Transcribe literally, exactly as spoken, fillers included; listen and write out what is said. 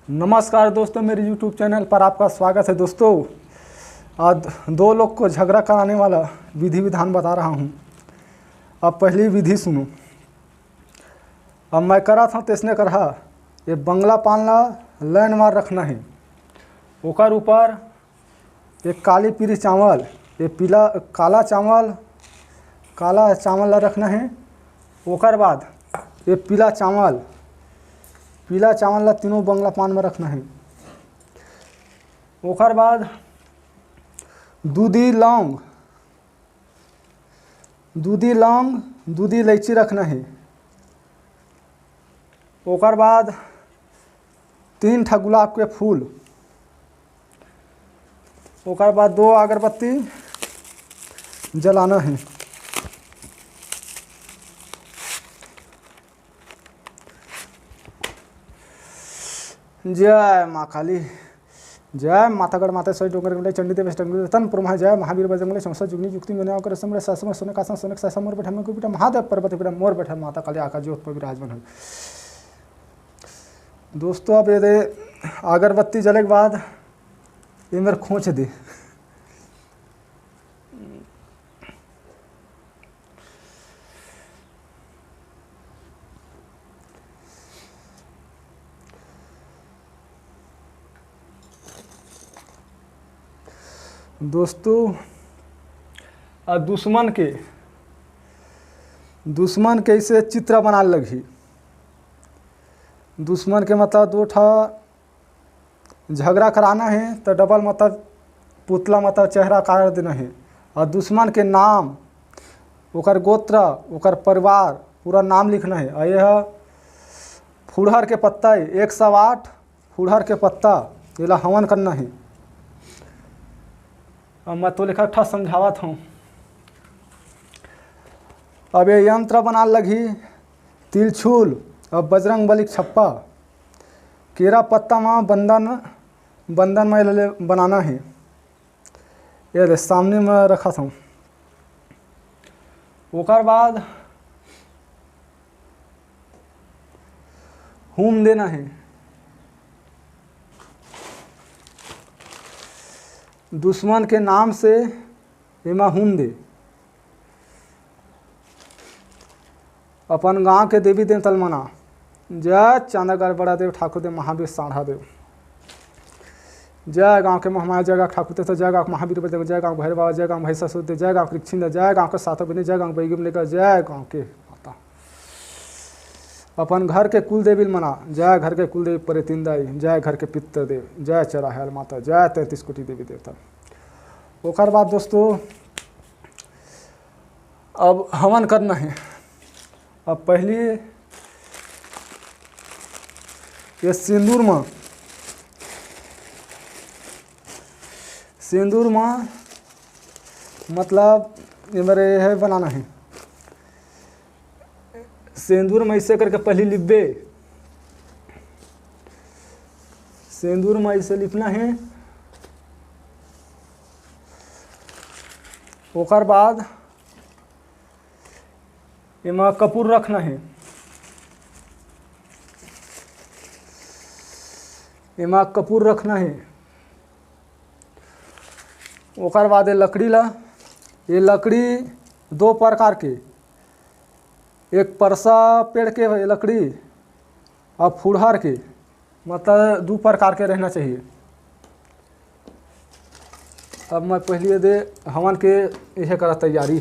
नमस्कार दोस्तों, मेरे YouTube चैनल पर आपका स्वागत है। दोस्तों, आज दो लोग को झगड़ा कराने वाला विधि विधान बता रहा हूँ। अब पहली विधि सुनो। अब मैं करा था तैसने करहा। ये बंगला पान ला लाइन मार रखना है। ओकर ऊपर एक काली पीली चावल, ये पीला, काला चावल, काला चावल ला रखना है। ओकर बाद ये पीला चावल, पीला चावल ला तीनों बंगला पान में रखना है। ओकर बाद दूधी लौंग, दूधी लौंग, दूधी इलायची रखना है। ओकर बाद तीन ठा गुलाब के फूल, ओकर बाद दो अगरबत्ती जलाना है। जय माँ काली, जय मातागढ़ माता सोई डोंगर गंडे चंडी देवेश डंगरी रतन पुरमहा, जय महावीर बजरंगले चौसा जुगनी युक्ति में नाव कर समरे सासमर सोने कासन सोने सासा मोर बैठा में कुपिटा महादेव पर्वत पीठा मोर बैठा माता काली आका ज्योत पर विराजमान हो। दोस्तों, अब ये दे अगरबत्ती जले के बाद ये मेरे खोंच दे। दोस्तों, आ दुश्मन के, दुश्मन के इसे चित्र बना लगही। दुश्मन के मतलब दो ठा झगड़ा कराना है तो डबल मतलब पुतला मतलब चेहरा काट देना है। और दुश्मन के नाम, ओकर गोत्र, ओकर परिवार, पूरा नाम लिखना है। और यह फुड़हर के पत्ता है, एक सौ आठ फुड़हर के पत्ता, एला हवन करना है। अब मैं तो लेखा ठा समझावत हूँ। अब ये यंत्र बना लगही, तिलछुल, अब बजरंग बली के छप्पा, केरा पत्ता में बंदन, बंदन में ले बनाना है। ये दे सामने में रखा था। ओकर बाद हूम देना है दुश्मन के नाम से, एमा हूम दे। अपन गांव के देवी देवता ल मना। जय चांदागढ़ बड़ा देव, ठाकुर देव, महावीर साढ़ा देव। जय गांव के महमाया, जय गांव ठाकुर देव, जय गांव महावीर बजरंग, जय गांव भैरव बाबा, जय गांव भैसा सूर्य देव, जय गांव कृक्षिंदा, जय गांव के सातों बहिनी, जय गांव के बैगी लेकर, जय गांव के माता। अपन घर के कुल देवी ल मना। जय घर के कुल देवी प्रेतिंदा, जय घर के पितर देव, जय चराहल माता, जय तैंतीस कोटि देवी देवता। ओकर बाद दोस्तों, अब हवन करना है। अब पहली ये सिंदूर में, सिंदूर में मतलब ये मेरे है बनाना है। सिंदूर में ऐसे करके पहली लिपबे, सिंदूर में ऐसे लिपना है। ओकर बाद एमा कपूर रखना है, एमा कपूर रखना है। ओकर बाद ये लकड़ी ला, ये लकड़ी दो प्रकार के, एक परसा पेड़ के लकड़ी और फुड़हर के, मतलब दो प्रकार के रहना चाहिए। अब मैं पहले दे हवन के यह करा तैयारी।